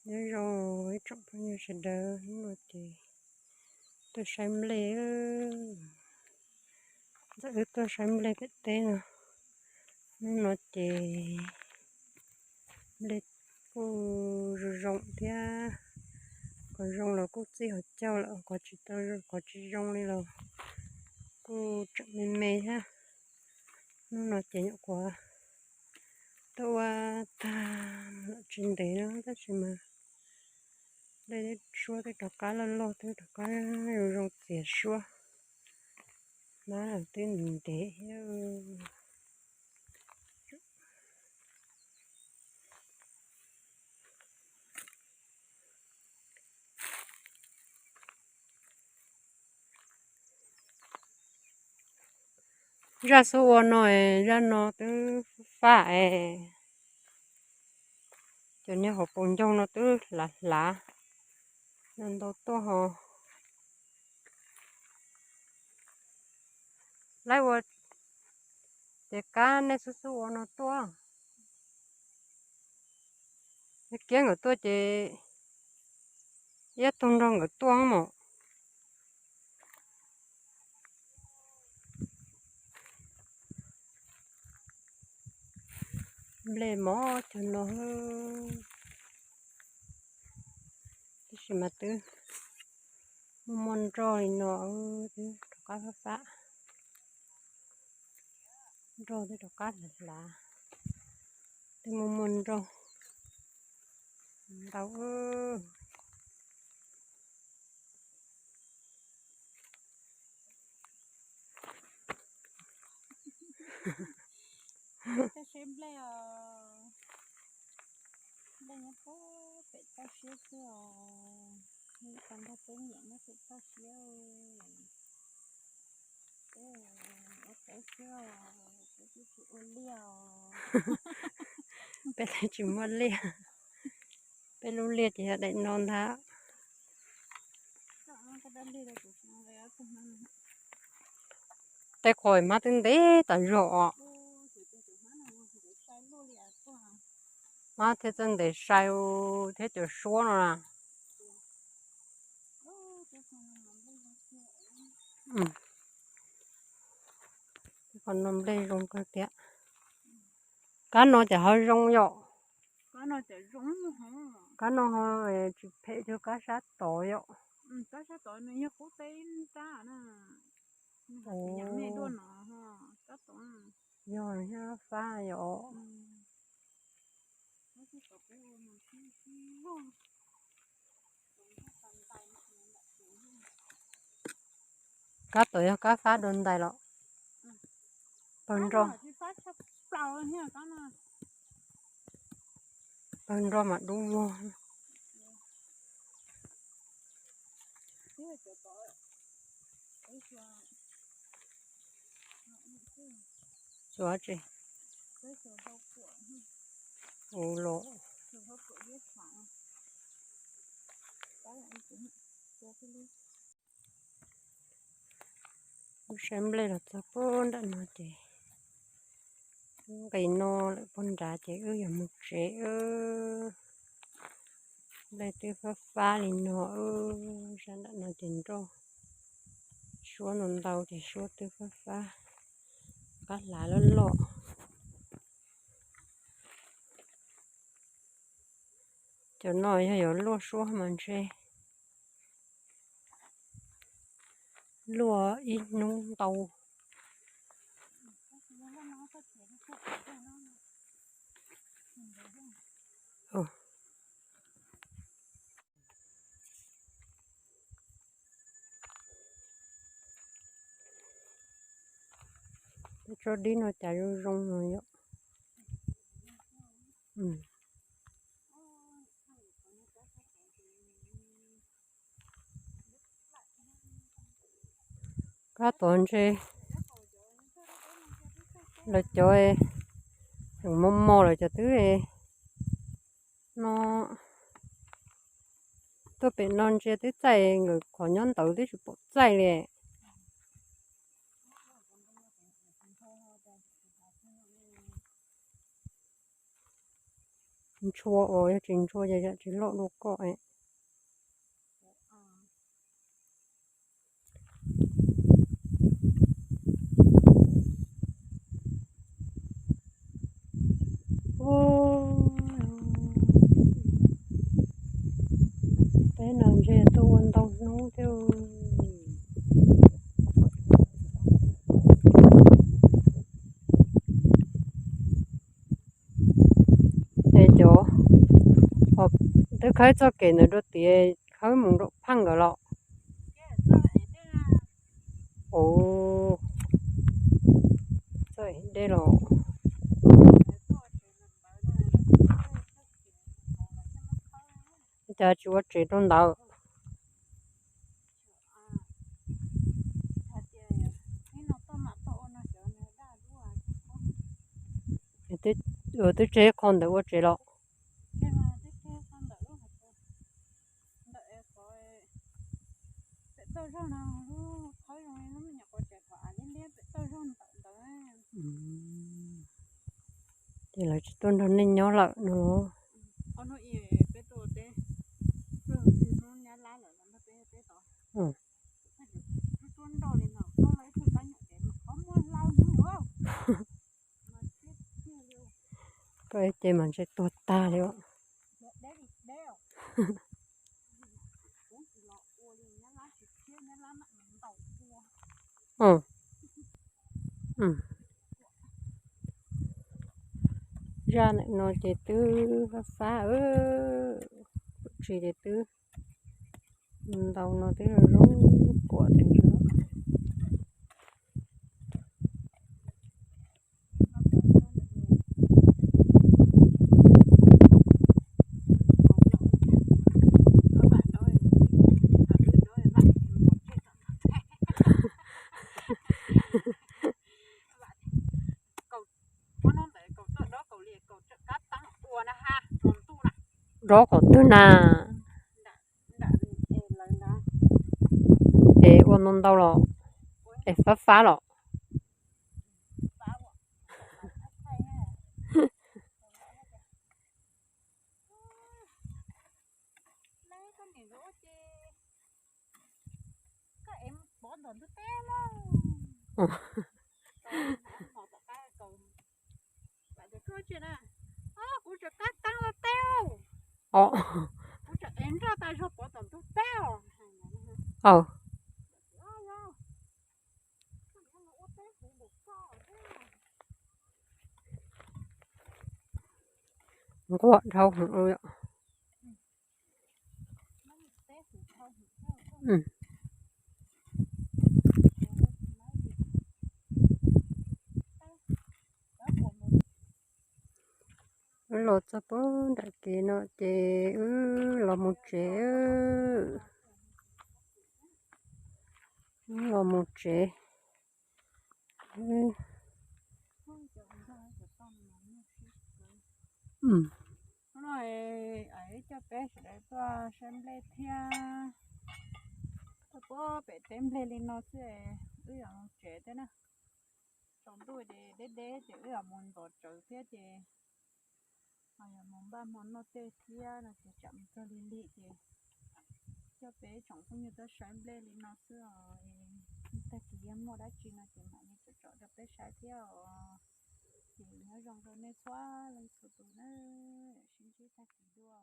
Nyob zoo ib tsoom phooj ywg sawv daws, hnub no ces tuaj saib nplej, ntxawm wb tuaj saib nplej pem teb no. Hnub no ces nplej kuj zoo zoo thiab, qhov zoo los kuj txij hauv caug lawm, qhov tsis tau, qhov tsis zoo li los kuj tseem me me thiab. Hnub no ces nyuam qhuav tuaj ua tag los tsis ntev no tab sis mas nplej suab twb rov qab loj loj, twb rov qab zoo zoo txias suab, hmab los twb ntev thiab. Zaj xub ua no, zaj no twb fab es, cov niag hauv paus ncaug no twb hlav hlav, ntau ntau tuaj ho. Laib ua ces kab nej xub xub ua no tuaj. Kiab nkawd tuaj ces iab tug nrog nkawd tuaj mom. Nplej mos cov no, tab sis mas twb muaj muaj nroj li no, twb rov qab fab fab. Nroj twb rov qab hlav hlav, twb muaj muaj nroj ntau. Seb nplej os, nplej nyob puag pem toj siab xwb os. Nyob pem toj siab. Peb ua peb xwb os, peb twb tsis ua liaj os. Peb twb tsis muaj liaj, peb lub liaj ces yog daim no ntag. Tej qhov hmab twb ntev tas zog os. Hmab thiaj txawj ntev sai thiab cov suab no na. Qhov no nplej zoo kawg thiab. Kab no ces ho zoo yom. Kab no ho tsis phem cuag kab sab tod yom. Yog fab yom. Kab tod yog kab fab dua ntais los? Pawg nroj, pawg nroj mas dub vog. Xyuas tsis, ua los. Kuv saib nplej los txog puag nram no ces nqis no lawm puag nrad ces wb yuav mus tsev. Nplej twb fab fab li no, sab nram no ces nroj suab no ntau ces suab twb fab fab, qab hlav loj loj. Cov no yog yuav luaj suab mas ntshe luaj ib hnub ntau. Tsob dib no cas zoo zoo no yom. Kab tod ntshe lawv cov tseem mos mos lawm cov twb no. Tuaj pem no ntsia twb txaij, nkawd qhov nyob ntawd twb tsis pom txaij li. Ntshua os, yog tsis ntshua ces yam tsis loj dua koj es. Peb no ntshe tuaj ua ntau hnub thiab. Es cov, twb khawb txoj kev ntawd rau tias khawb mus nram phaj nkawd los. Ov, txoj dej los. Cas tsis ua tsev rau ntawd? Twb tseg qho ntawd ua tsev los. Ces lawv tsis tuaj nrog nej nyob lawm no los? Koj ib ce mas ntshe tuag tag li os. Zaj ntawm no ces twb fab fab, tsis ces twb ntau no twb zoo zoo kuam tas zog. Dob qhov twg na? Es ua ntau ntau los? Es fab fab los? Kuv tseem qab teeb los teb, kuv tseem ev nroj tas zog pov tom ntug teb os. Nquag dhau heev li. Wb los txog puag nram kev no ces wb los mus tsev. Wb los mus tsev. Hnub no coj peb sawv daws tuaj saib nplej thiab, tuaj puag pem teb nplej li no xwb, wb yuav mus tsev thiab na. Tsaus ntuj ces deb deb ces wb yuav mus ntov tsawv thiab ces ho yuav mus npaj hmo noj tej thiab no ces tsam mus txog lig lig ces coj peb tsoom phooj ywg tuaj saib nplej li no xwb os. Tag kis yog muaj dab tsi no ces mam li tsom tsom rau peb saib thiab os. Ces nyob zoo rau nej txhua leej txhua tus na, sib ntsib tag kis dua.